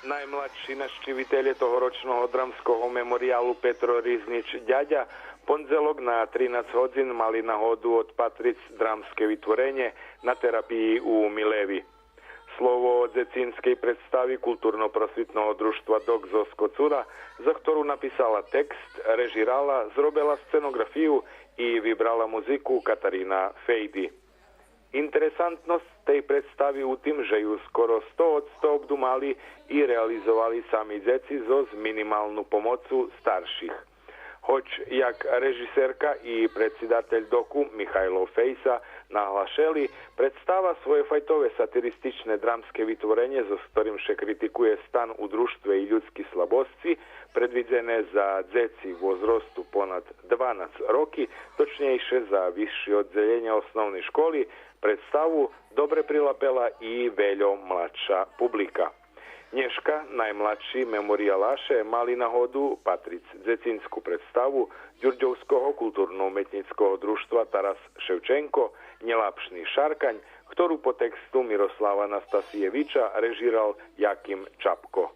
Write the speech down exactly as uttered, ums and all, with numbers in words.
Наймладши нащивителє тогорочного Драмского мемориялу Петро Ризнич Дядя пондзелок на тринац годзин мали нагоду одпатриц драмске витворенє На терапиї у Милеви. Слово о дзецинскей представи Културно-просвитного дружтва Док зоз Коцура, за хтору написала текст, режирала, зробела сценоґрафию и вибрала музику Катарина Фейди. Интересантносц тей представи у тим же ю скоро сто одсто обдумали и реализовали сами дзеци зоз минималну помоцу старших. Гоч як режисерка и предсидатель Доку Михайло Фейса наглашели, представа своєфайтове сатиристичне драмске витворенє, зоз хторим ше критикує стан у дружтве и людски слабосци, предвидзене за дзеци возросту понад дванац роки, точнєйше за висши оддзелєня основней школи, представу добре прилапела и вельо младша публика. Нєшка наймладши мемориялаше мали нагоду патриц дзецинску представу Дюрдьовского културно-уметнїцкого дружтва Тарас Шевченко Нєлапшни шаркань, хтору по тексту Мирослава Настасиєвича режирал Яким Чапко.